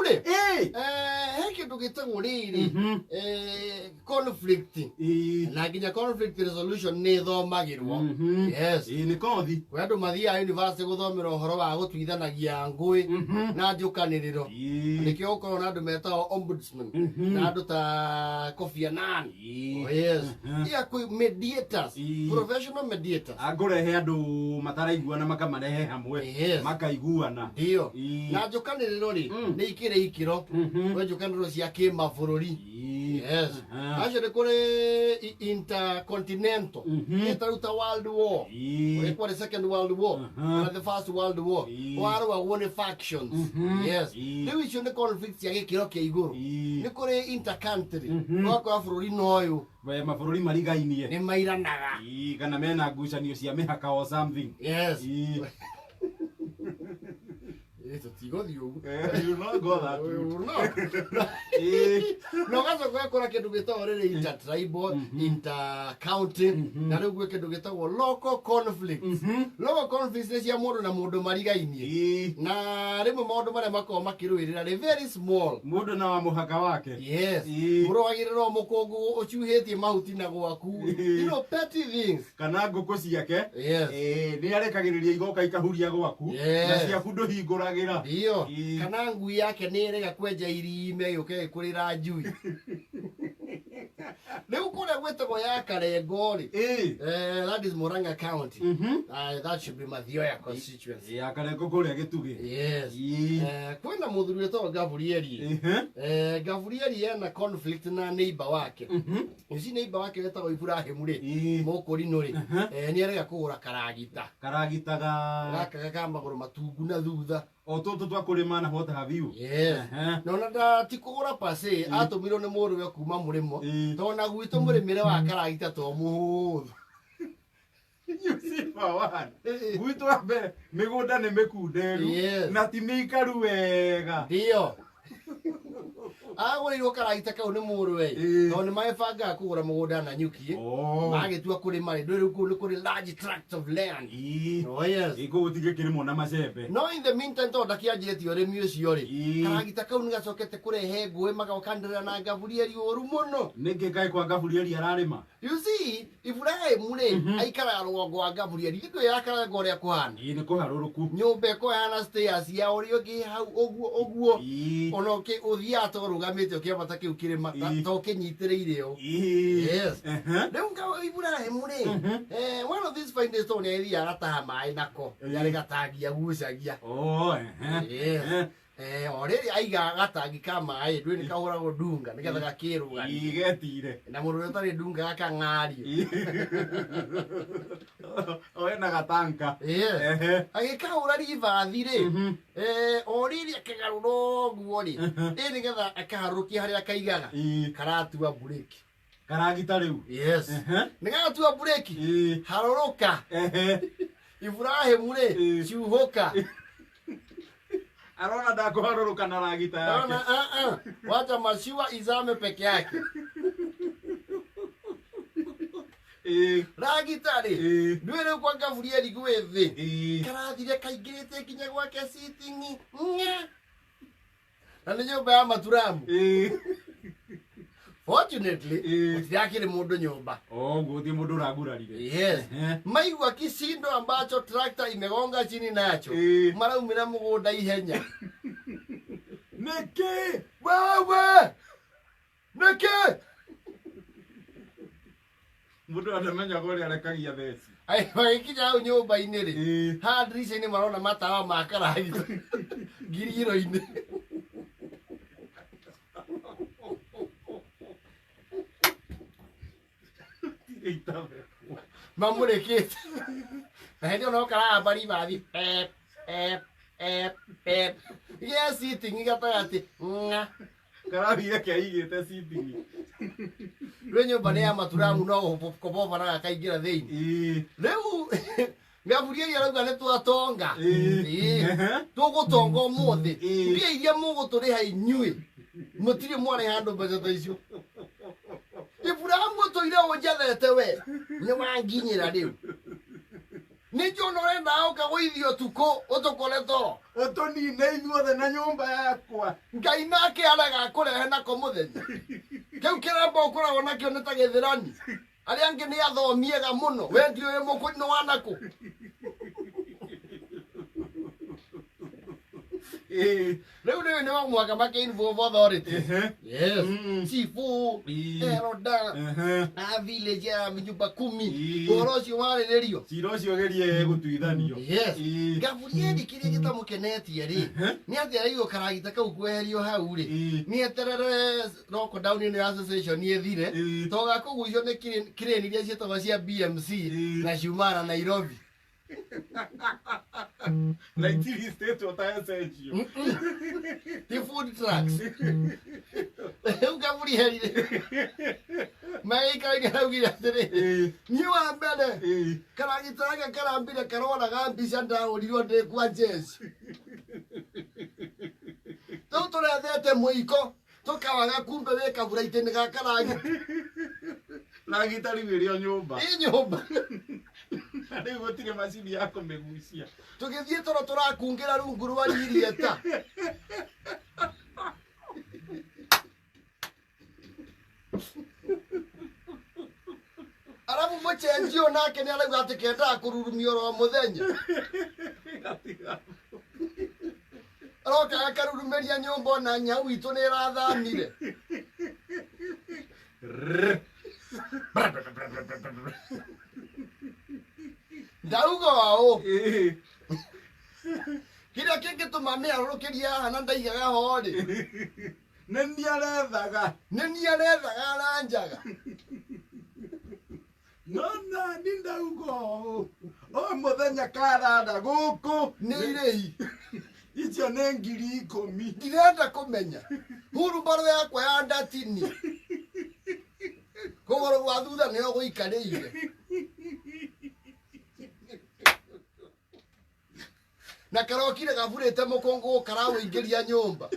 rĩ, Ĩĩ. he kĩndũ gĩtagwo rĩrĩ, conflict, na nginya conflict resolution nĩ ĩthomagĩrwo. Yes. Ĩĩ, nĩ kothi. Kwĩ andũ mathiaga university gũthomera ũhoro wa gũtuithanagia ngũĩ na njũkanĩrĩro. Nĩkĩo gũkoragwo na andũ metagwo ombudsman na andũ ta Kofi Annan. Oh, yes. Yeah, kwĩ mediators, professional mediators. Angũrehe andũ mataraiguana makamarehe hamwe, makaiguana. Ndio. Na njũkanĩrĩro rĩ, nĩ ikĩrĩ ikĩro. Kwĩ njũkanĩrĩro cia kĩmabũrũri. Yes. Acio nĩ kũrĩ intercontinental. Ĩta rĩu ta World War. Ũrĩa kwarĩ Second World War kana the First World War. Warũagwo nĩ factions. Yes. Rĩu icio nĩ conflict cia gĩkĩro kĩa igũrũ. Nĩ kũrĩ intercountry. Ũgakora bũrũri na ũyũ We mabũrũri marigainie. Nĩ mairanaga. Kana mena ngucanio cia mĩhaka or something. Yes. Tũtigũthiĩ ũguo. You will not go that We route. will not. Na ũgacoka ũgakora kĩndũ gĩtagwo rĩrĩ intertribal, intercounty, na rĩu gwĩ kĩndũ gĩtagwo local conflicts. Local conflicts nĩ cia mũndũ na mũndũ marigainie, na rĩmwe maũndũ marĩa makoragwo makĩrũĩrĩra nĩ very small. Mũndũ na wa mũhaka wake. Yes. Mũrũagĩrĩra o mũkũngũ ũcuhĩtie mahuti na gwaku, petty things. Kana ngũkũ ciake. Yes. Nĩ arekagĩrĩria igoka ikahuria gwaku, na ciaku ndũhingũragĩra. Ndio. Kana ngui yake nĩ ĩrega kwenja irime yũke ĩkũrĩra njui. Rĩu kũrĩa gwĩtagwo ya Karengo rĩ, that is Murang'a County. That should be Mathioya constituency. Ya Karengo kũrĩa Gĩtugĩ. Yes. Kwĩna mũthuri wĩtagwo Gaburieli. Gaburieli ena conflict na neighbor wake. You see, neighbor wake wetagwo Ibrahimu rĩ, mũkũrinũ rĩ, nĩ arega kũgũra karagita. Karagita ga gaka ka magũrũ matungu na thutha. O tũtũ twa kũrĩma na what have you. Yes. Na ona nda ti kũgũra pase, atũmirwo nĩ mũrũwe kuma mũrĩmo, tondũ na gwitũ mũrĩmĩre wa karagita to mũhũthũ. You see, for one. Gwitũ wa mbere mĩgũnda nĩ mĩkunderu na ti mĩikaru wega. Ndio. Agũrĩirwo karagita kau nĩ mũrũwe tondũ nĩ magĩbangaga kũgũra mũgũnda na nyuki, magĩtua kũrĩma rĩ, ndũĩ rĩu kũu nĩ kũrĩ large tract of land. Oh, yes. Kũu gũtingĩkĩrĩmwo na macembe. No in the meantime, tondũ ndakĩanjĩtie ũrĩmi ũcio rĩ, karagita kau nĩ gacokete kũrehe ngũĩ, magokanĩrĩra na Gaburieli ũru mũno. Nĩkĩ kaĩ kwa Gaburieli ararĩma? You see, Ibrahimu rĩ, aikaraga rũgongo wa Gaburieli. Githĩ ndũĩ ya Karengo ũrĩa kũhana? Ĩĩ, nĩ kũharũrũku. Nyũmba ĩkũhana stairs ya ũrĩa ũngĩ hau ũguo ũguo. Ona ũthiaga ta ũrũgamĩte ũkĩambata kĩu kĩrĩma, ta ũkĩnyitĩrĩire ũũ. Yes. Rĩu Ibrahimu rĩ, one of these fine days tondũ nĩ agĩthiaga agataha maĩ nako, yarĩ gatangi agucagia. Oh, ehe. Yes. O rĩrĩ aiga gatangi ka maĩ, ndũĩ nĩ kahũragwo ndunga nĩgetha gakĩrũganie. Ĩĩ, getire. Na mũndũ ũrĩa ũtarĩ ndunga gakang'ario. O ena gatanka. Yes. Agĩkahũra ribathi rĩ, o rĩrĩ akĩgarũra ũguo rĩ, ĩ nĩgetha akaharũrũkia harĩa akaigaga, karatua mburĩki. Karagita rĩu. Yes. Nĩ gagatua mburĩki. Harũrũka. Ibrahimu rĩ, cuhũka. Arona ndakũharũrũka na ragita yake. Naona, ah, ah. Wacha mashua izame peke yake. Ragita rĩ, ndũĩ rĩu kwa Gaburieli gwĩ thĩ, karathire kaingĩrĩte nginya gwake sitting ng'a. Na nĩ nyũmba ya maturamu. Fortunately, gũtirakĩrĩ mũndũ nyũmba. Oh, gũtirĩ mũndũ ũragurarire. Yes. Maigua kishindo ambacho tractor imegonga chini nacho, maraumĩra mũgũnda ihenya. Nĩkĩ? Wewe! Nĩkĩ? Mũndũ andamenyaga ũrĩa arekagia theci. Ai, magĩkinya hau nyũmba-inĩ rĩ, haha ndirica-inĩ marona matawa ma karagita ngiriro-inĩ. Mamũrĩkĩte na hĩndĩ ĩyo no karahamba ribathi pep pep pep pep gĩa sitting gatagatĩ ng'a. Karathire keigĩte sitting. Rĩu nyũmba nĩ ya maturamu, no kũbobana gakaingĩra thĩinĩ. Rĩu Gaburia arauga nĩ twatonga. Tũgũtonga ũmũthĩ. Mbia iria mũgũtũrĩha inyuĩ, mũtirĩ mwarĩha andũ mbeca ta icio. Iburahamu ũtũire ũnjathete we, nĩ wanginyĩra rĩu. Nĩ njũĩ ũrenda ũkagũithio ũtukũ ũtũkore toro. Ũtũnine ithuothe na nyũmba yakwa. Ngai nake arega kũrehe nako mũthenya. Kĩu kĩremba ũkoragwo nakĩo nĩ ta gĩthĩrani. Arĩa angĩ nĩ athomi ega mũno. We ndiũĩ mũkũ nĩ wanakũ. Rĩu rĩu nĩ mũhaka makĩ involve authority. Yes. Chifu, elder, a village ya nyumba kumi. Ũhoro ũcio warĩrĩrio. Cira ũcio gerie gũtuithanio. Yes. Gaburieli kĩrĩa gĩtamũkenetie rĩ, nĩ atĩ araigua karagita kau kweherio hau rĩ, nĩ eterere lockdown ĩno ya association ĩthire, to gakũgucio nĩ crane iria ciĩtagwo cia BMC na ciumaga na Nairobi. Na itiristĩtwo ta essential. Ti food trucks. Rĩu Gaburieli rĩ, magĩikaraine araugire atĩrĩ, niĩ wa mbere karagita gaka karambire karoraga mbica ndahũrirwo ndĩ kwa jeshi. Rĩu tũrethete mũiko tũkawaga kumbe wĩ kabura-inĩ ga karagita. Ragita rĩu ĩrĩ o nyũmba. Ĩ nyũmba. Na rĩu gũtirĩ macini ya kũmĩgucia. Tũgĩthiĩ toro tũrakungĩra rungu rwa ririeta. Arabu mũcenji ũyũ nake nĩ arauga atĩ kendaga kũrurumio oro mũthenya. Aroka akarurumĩria nyũmba ona nyau itũ nĩ ĩrathamire. Ndauga ũũ. Kĩrĩa kĩngĩtũma mĩarũrũkĩrie haha na ndaigaga ho rĩ. Nĩ niĩ arethaga. Nĩ niĩ arethaga aranjaga. No nani ndauga ũũ. O mũthenya karanda gũkũ. Nĩ irĩhi. Icio nĩ 10,000. Ndirenda kũmenya. Hurumbarũ yakwa ya ndatini. Kũgũrũ gwa thutha nĩho gũikarĩire. Na karokire gaburĩte mũkũngũ karawũingĩria nyũmba.